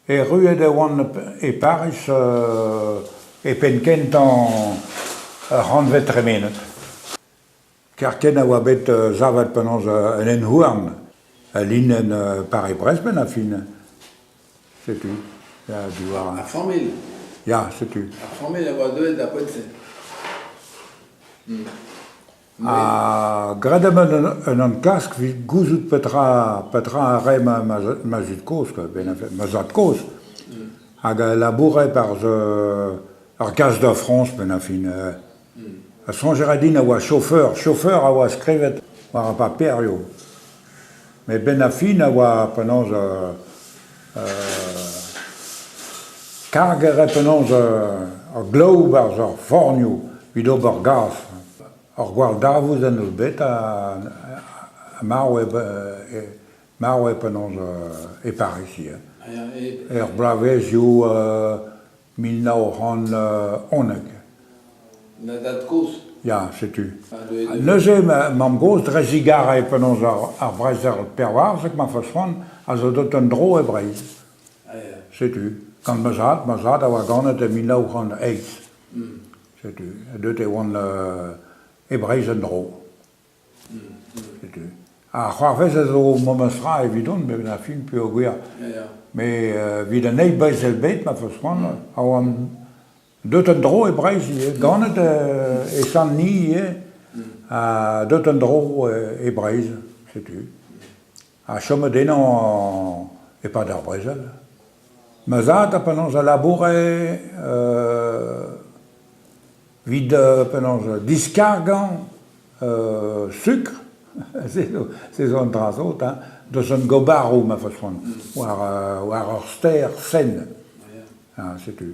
Erruet e oan e Pariz e penn-kentañ ar c'hantved tremenet. Kerkent a oa bet savet penaos un hent-houarn, ul linenn Paris-Brest 'benn ar fin. Setu, ya, diwar... Ar familh? Ya, setu. Ar familh a oa deuet d'ar poent-se. Ha graet em eus un enklask evit gouzout petra petra a rae ma ma zud-kozh kwa, ma zad-kozh. Hag a laboure 'barzh ar Gaz da Frañs 'benn ar fin. Ha soñj a ra din a oa chauffeur, chauffeur a oa skrivet war ar paperioù. Met 'benn ar fin a oa penaos karger eo penaos ar glaou 'barzh ar fornioù evit ober gaz. Ur gwall-darvoud en deus bet ha marv eo marv eo penaos e Pariz ivez. Er bloavezhioù 1911. Na dad-kozh? Ya, setu. Neuze mamm-gozh dre zigarez penaos ar brezel 14 ma 'feus c'hoant a zo deut en-dro e Breizh. Setu. Gant ma zad, ma zad a oa ganet e 1908. Setu. Deut e oan e Breizh en-dro. Setu. Ha c'hoarvezet zo memes tra evidon benn ar fin peogwir me evit an eil brezel-bed ma 'feus c'hoant a oan deut en-dro e Breizh ivez, ganet e Sant-Ni ivez ha deut en-dro e Breizh, setu. Ha chomet eno e-pad ar brezel. Ma zad ha penaos a laboure evit penaos diskargañ sukr, se zo un dra sot hein, deus un gobaroù ma 'feus c'hoant, war war ur stêr Seine. Ha setu.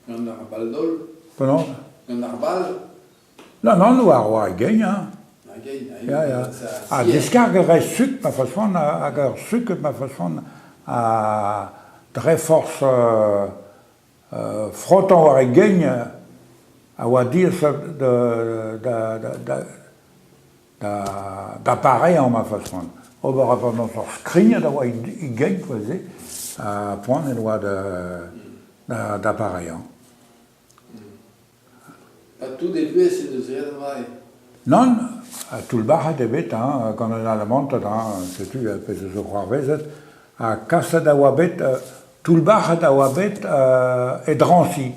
Gant ar bal-daol? Penaos? Gant ar bal? Nann, nann, war war e gein hein. Ya, ya. Ha diskarg a rae sukr ma 'feus c'hoant hag ur sukr ma 'feus c'hoant ha dre forzh frotañ war e gein a oa diaes da pareañ ma 'feus c'hoant. Ober a ra ur skrignad a oa e gein kwa se ha poan en doa da pareañ. Ha tout e vuhez he deus graet an dra-se? Nann, toullbac'het eo bet hein, gant an Alamanted, hein, setu pezh a zo c'hoarvezet. Ha kaset a oa bet, toullbac'het a oa bet e Drancy.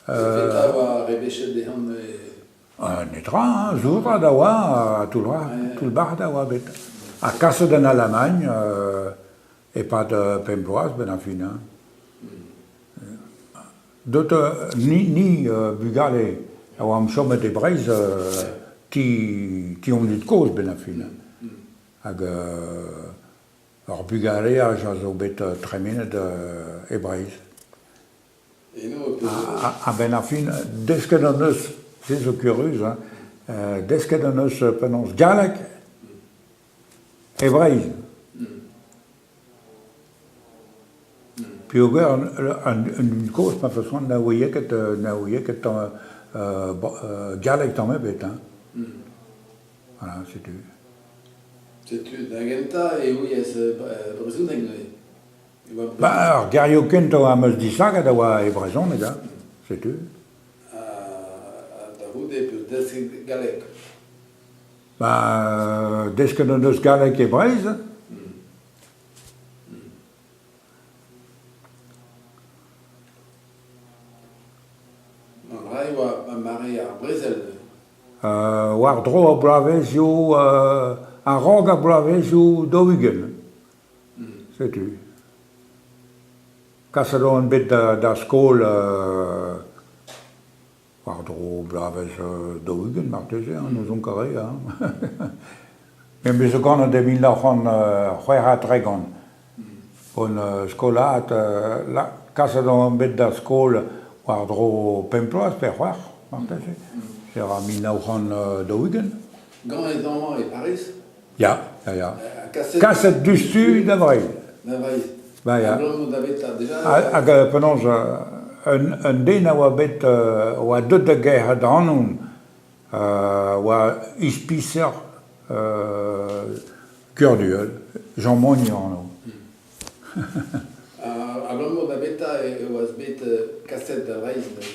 Petra a oa rebechet dezhañ Netra, hein, zourrad a oa, toullbac'het a oa bet. Ha kaset en Alamagn e-pad pemp bloaz benn ar fin. Hein. Deut ni, ni bugale a oamp chomet e Breizh ti, ti hon zud-kozh benn ar fin. Hag hor bugaleaj a zo bet tremenet e Breizh. A-benn ar fin, desket hon eus, se zo kurius, hein, desket hon eus penaos galleg e Breizh. Peogwir an dud kozh ma 'feus c'hoant na ouie ket na ouie ket galleg tamm ebet hein. Voilà, setu. Setu, da gentañ e ouiez brezhoneg neuze? Ba ar gerioù kentañ am eus distaget a oa e brezhoneg hein, setu. Ha da c'houde 'peus desket galleg? Ba desket hon eus galleg e Breizh. An dra e oa mare ar brezel neuze. War-dro ar bloavezhioù a-raok ar bloavezhioù 40. Setu. Kaset on bet da skol War-dro bloavezh 40 marteze, hein, n'ouzon ket re. Hein. Me 'm eus ganet e 1936. Hon skolaad, kaset on bet da skol war-dro pemp bloaz pe c'hwec'h marteze. Se ra 1940. Ganet amañ e Pariz? Ya, ya, ya. Kaset diouzhtu da Vreizh. Da Vreizh. Ba ya. Abalamour da beta deja? Hag penaos, un den a oa bet, a oa deuet da gerc'hat ac'hanon, oa ispiser Kerduel, Jean Monnier anv. Ha Abalamour da beta e oas bet kaset da Vreizh neuze?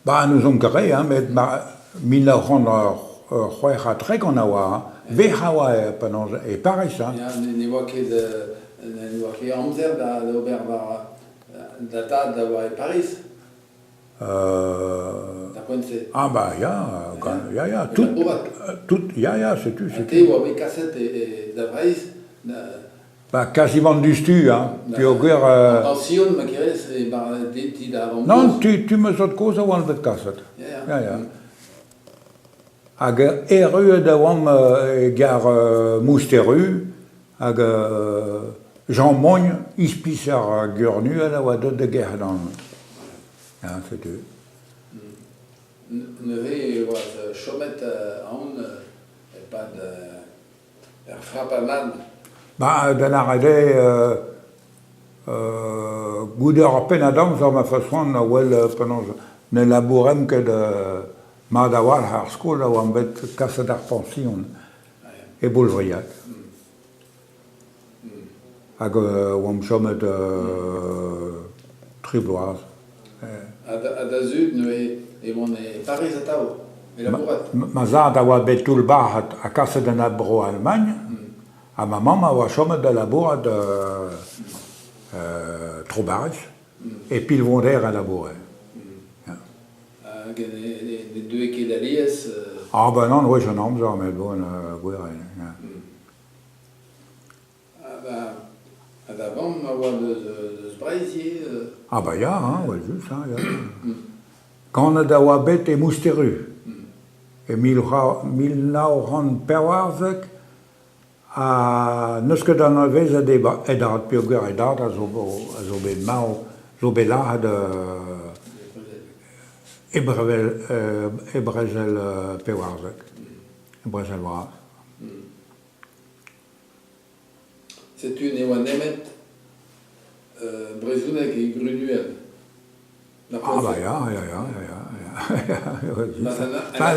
Ba n'ouzon ket re, hein, met ma 1936 a oa, hein. Bec'h a oa penaos e Pariz. Hein. Ya, ne oa ket ne oa ket amzer da ober war da dad a oa e Pariz d'ar poent-se. Ah bah ya, ya, ya, tout, tout, ya, ya, setu, setu. Ha te oa bet kaset da Vreizh Ba quasiment diouzhtu, hein, peogwir... Pension, ma kerez, e bar ti da vamm-gozh. Non, tu, tu ma zad-kozh a oan bet kaset. Ya, ya. Hag erruet e oamp e gar Mousteru, hag Jean Mogn, ispiser Gurnuel, a oa deuet da gerc'hat an... Ya, setu. Neuze e oas chomet aon e-pad Er frapad mat. Ba da lâret eo goude ur pennad amzer ma feus c'hoant a wel penaos ne labouremp ket mat a-walc'h ar skol a oamp bet kaset d'ar pañsion e Boulvriag. Hag oamp chomet tri bloaz. Ha da zud neuze e oant e Pariz atav, e labourat? Ma zad a oa bet toullbac'het ha kaset en Bro-Alamagn, ha ma mamm a oa chomet da labourat tro Bariz, e Pilvonder a laboure. Hag ne deue ket alies? Ah ben nann, wech an amzer, met bon, gwir eo. Ha da vamm a oa deus Breizh ivez? Ah bah ya, hein, ouais, just, hein, ya. Ganet a oa bet e Mousteru e 1914 ha n'eus ket anavezet e dad peogwir e dad a zo a zo bet marv, zo bet lazhet e brezel e brezel 14, e brezel vras. Setu ne oa nemet brezhoneg e Grunuel. Ah bah ya, ya, ya, ya, ya.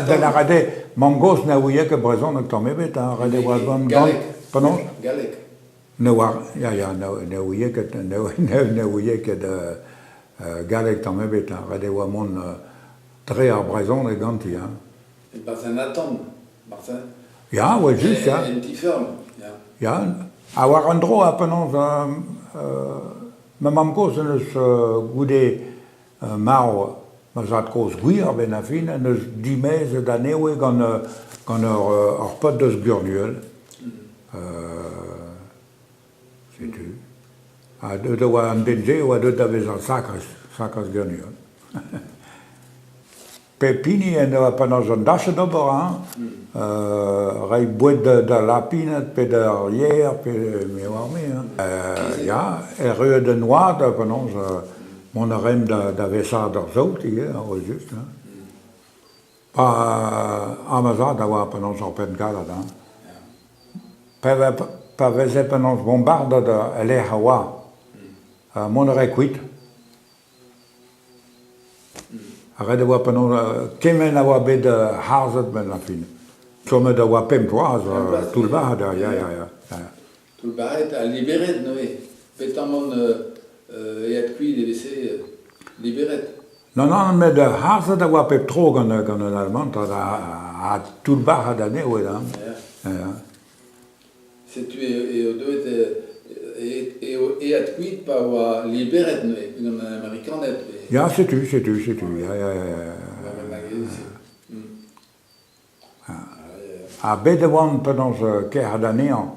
Da lâret eo, mamm-gozh ne ouie ket brezhoneg tamm ebet, hein, ret e oa gant... Galleg. Penaos? Galleg. Ne oar, ya, ya, ne ouie ket, ne ouie ket galleg tamm ebet, hein, ret e oa mont dre ar brezhoneg ganti, hein. E-barzh an atant, marteze? Ya, ouais, just, ya. En ti-feurm, ya. Ya, ha war un dro, ha penaos, ma mamm-gozh en deus goude marv ma zad-kozh gwir a-benn ar fin, en deus dimezet anezho gant gant ur paotr deus Gurnuel. Setu. Ha deuet e oa an den-se e oa deuet da vezañ sakres, sakres Gurnuel. Pep hini en doa penaos an dachenn d'ober hein, reiñ boued d'al lapined pe d'ar yer pe me oar-me hein. Ya, erruet en oad penaos mont a raemp da vesaat ar saout ivez evel-just hein. Ha ma zad a oa penaos ur penn kalet hein. Pa veze penaos bombardet el lec'h a oa, mont a rae kuit. Ret e oa penaos kement a oa bet harzet 'benn ar fin. Chomet a oa pemp bloaz toullbac'het ya ya ya. Toullbac'het ha liberet neuze. Petamant aet kuit e veze liberet. Non, non, met harzet a oa pep tro gant gant an Almant ha toullbac'het anezho hein. Ya. Setu eo deuet eo aet kuit pa oa liberet neuze gant an Amerikaned pe... Ya, setu, setu, setu, ya, ya, ya, ya. Ha bet e oan penaos kerc'hat anezhañ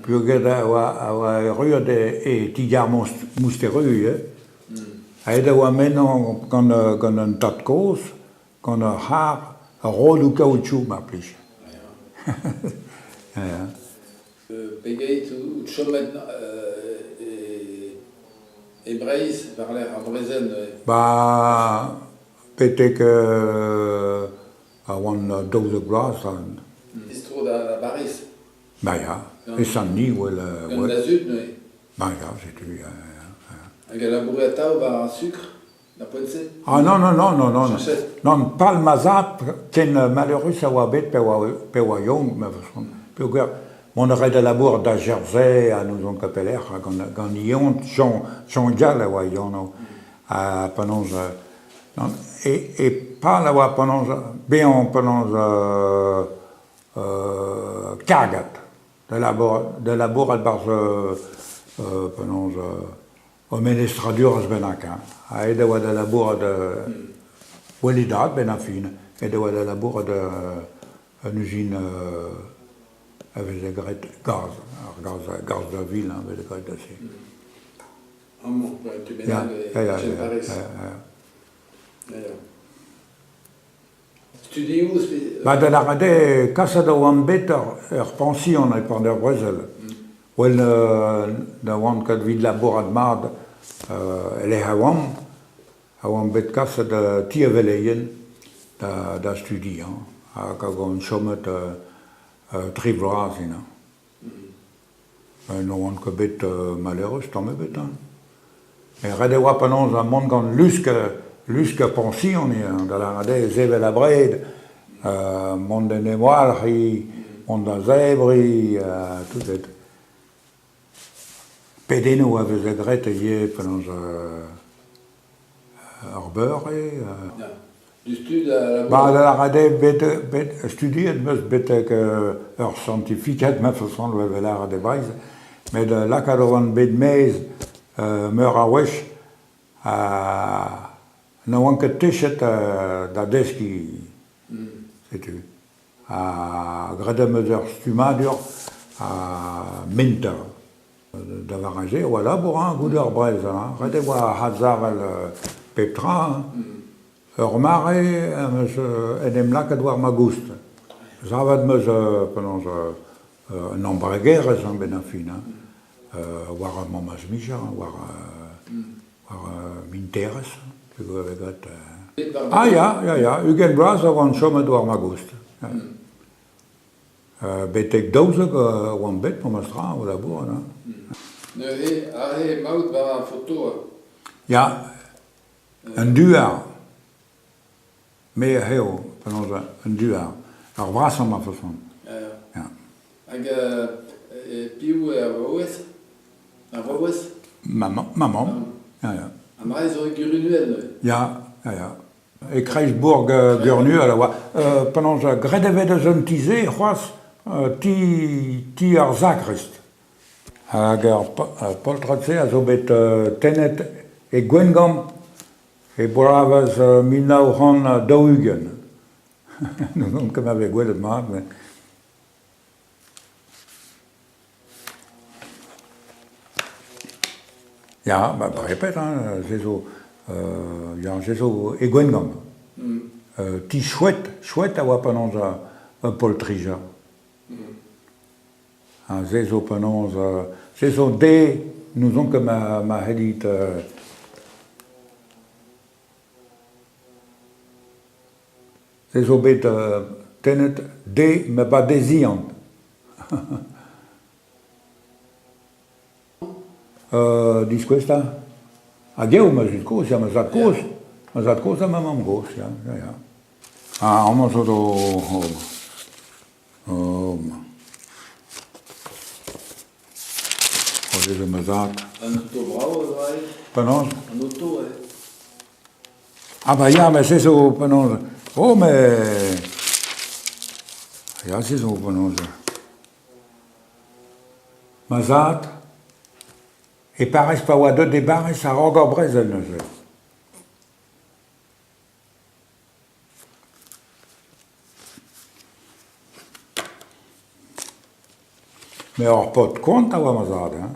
peogwir e oa a oa erruet e ti-gar Mousteru ivez. Aet e oa mennañ gant gant un tad-kozh gant ur c'harr rodoù kaoutchouc mar plij. Ya. Pegeit out chomet e Breizh war-lerc'h ar brezel neuze? Ba betek a oan 12 vloaz. Distro da Bariz? Ba ya, e Sant-Denis 'wel. Gant da zud neuze? Ba ya, setu, ya, ya. Hag a laboure atav war ar sukr? D'ar poent-se? Ah non, non, non, non, non. Non, pal ma zad, ken maleurus a oa bet pe oa, pe oa young, ma façon. Peogwir Mont a rae da labourat da Jersey ha n'ouzon ket pelec'h ha gant gant e eontr Jean Jean Gall a oa e anv. Ha penaos e e pal a oa penaos bezañ penaos kargad da labourat da labourat 'barzh penaos ur melestradurezh bennak hein. Aet e oa da labourat well e dad 'benn ar fin, aet e oa da labourat un uzin a veze graet gaz, ar gaz gaz da vil a veze graet aze. Amañ, un tu bennak e Pariz. Ya. Studioù Ba da lâret eo kaset e oan bet er pañsion e-pad ar brezel. Well na oan ket evit labourat mat e-lec'h a oamp, a oan bet kaset da ti ar veleien da studiañ hag a oan chomet tri bloaz eno. Ne oan ket bet maleürus tamm ebet hein. Met ret e oa penaos mont gant lusk lusk ar pañsion eo da lâret eo sevel abred, mont d'en em walc'hiñ, mont da zebriñ, tout et. Pedennoù a veze graet ivez penaos ar beure. Diouzhtu da Ba da lâret eo bet bet studiet 'm eus betek ur santifikad ma fason e vez lâret e Breizh met lakaat a ran bet maez meur a wech ha ne oan ket techet da deskiñ setu. Ha graet em eus ur stummadur ha mentor. Da vare-se e oa labour hein, goude ar brezel hein. Ret e oa adsavel pep tra hein. Ur mare em eus en em lakaet war ma goust. Savet 'm eus penaos un embregerezh a-benn ar fin hein, war ar memes micher, war war minterezh peogwir e vez graet. Ah ya, ya, ya, 20 vloaz a oan chomet war ma goust. Betek 12 oan bet memes tra o labourat hein. Neuze aze emaout war ar foto. Ya, un duar. Me eo penaos un duar. Ar vrasañ ma fason. Ya. Hag piv eo ar vaouez? Ar vaouez? Ma mamm. Ma mamm. Ya, ya. An dra zo e Gurunuel neuze? Ya, ya, ya. E-kreiz bourg Gurnuel a oa. Penaos, graet e vez eus un ti-se c'hoazh, ti, ti ar sakrist. Hag ar poltred-se a zo bet tennet e Gwengamp e bloavezh 1940. N'ouzon ket ma vez gwelet mat, met... Ya, ba brepet hein, se zo ya se zo e Gwengamp. Ti chouette, chouette a oa penaos ur poltrijer. Ha se zo penaos se zo de n'ouzon ket ma ma c'hellit Se zo bet tennet de ma badeziant. Diskouez 'ta. Hag eo ma zud-kozh, ya ma zad-kozh. Ma zad-kozh ha ma mamm-gozh, ya, ya, ya. Ha amañ zo oh, oh, ma zad. An oto brav a zo aet. Penaos? An oto, eo. Ah bah ya, met se zo penaos... Oh, mais... Ya, se zo penaos... Ma zad, e Pariz pa oa deuet e Bariz a-raok ar brezel neuze. Mais ur paotr koant a oa ma zad hein.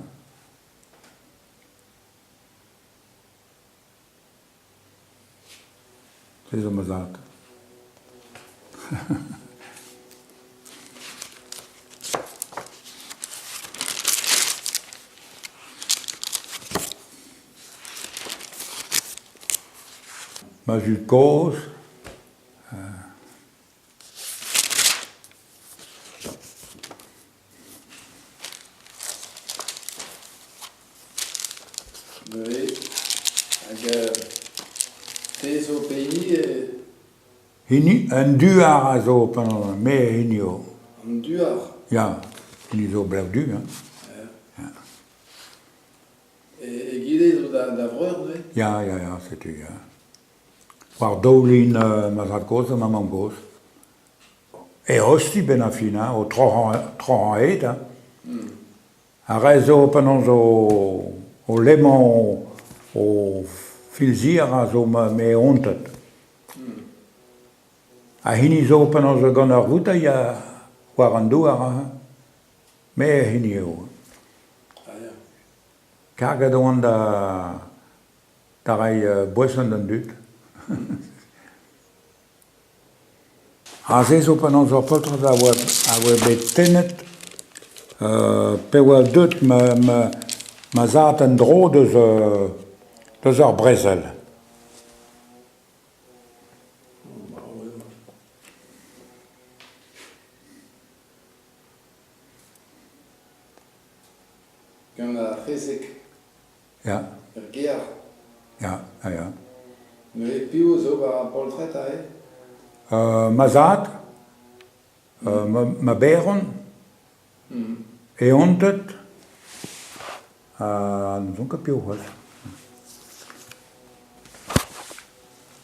Se zo ma zad. Ma zud-kozh Neuze, hag te zo pehini Hini, un duar a zo me hini eo. An duar? Ya. Hini zo blev du hein. Ya. Egile zo da vreur neuze? Ya, ya, ya, setu ya. War daoulin ma zad-kozh ha ma mamm-gozh. E osti 'benn ar fin hein, o troc'hañ troc'hañ ed hein. Ar re zo penaos o lemmañ o filzier a zo ma eonted. Ha hini zo penaos gant ur voutailh war an douar aze. Me hini eo. Karget oan da da reiñ boeson d'an dud. Aze zo penaos ur paotr a oa a oa bet tennet pe oa deuet ma ma ma zad en-dro deus deus ar brezel. Gant ar c'hezeg. Ya. Er gêr. Ya, ya, ya. Neuze piv zo war ar poltred aze? Ma zad, ma baeron, eonted, ha n'ouzon ket piv c'hoazh.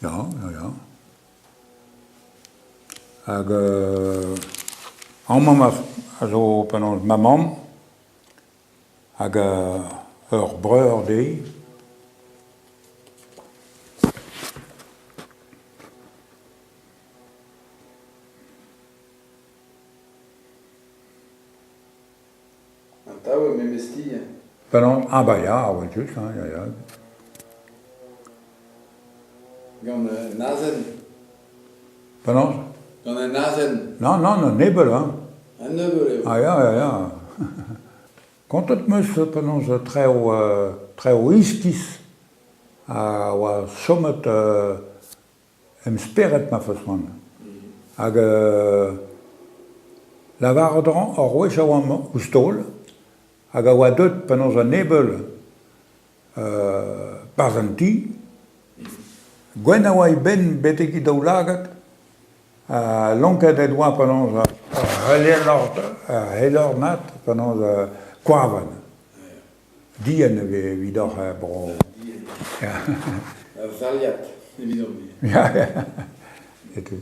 Ya, ya, ya. Hag amañ a zo penaos ma mamm hag ur breur dezhi. Atav er memes ti hein. Penaos? Ah bah ya, evel-just hein, ya, ya. Gant un azen. Penaos? Gant un azen. Nann, nann, un ebeul hein. Un ebeul eo. Ah ya, ya, ya. Kontet 'm eus penaos traoù traoù iskis a oa chomet em spered ma feus-c'hoant. Hag lavaret a ran ur wech a oamp ouzh taol hag a oa deuet penaos an ebeul 'barzh an ti, gwenn a oa e benn betek e daoulagad ha lonket en doa penaos ur c'helornad penaos koaven. Dienn e vez evidoc'h er bro. Ur sailhad evidomp-ni. Ya, ya. Setu.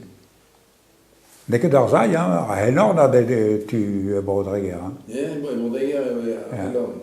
N'eo ket ur sailh, hein, ar c'helornad eo tu Bro-Dreger. Hein. Ya, e Bro-Dreger eo ar c'helorn.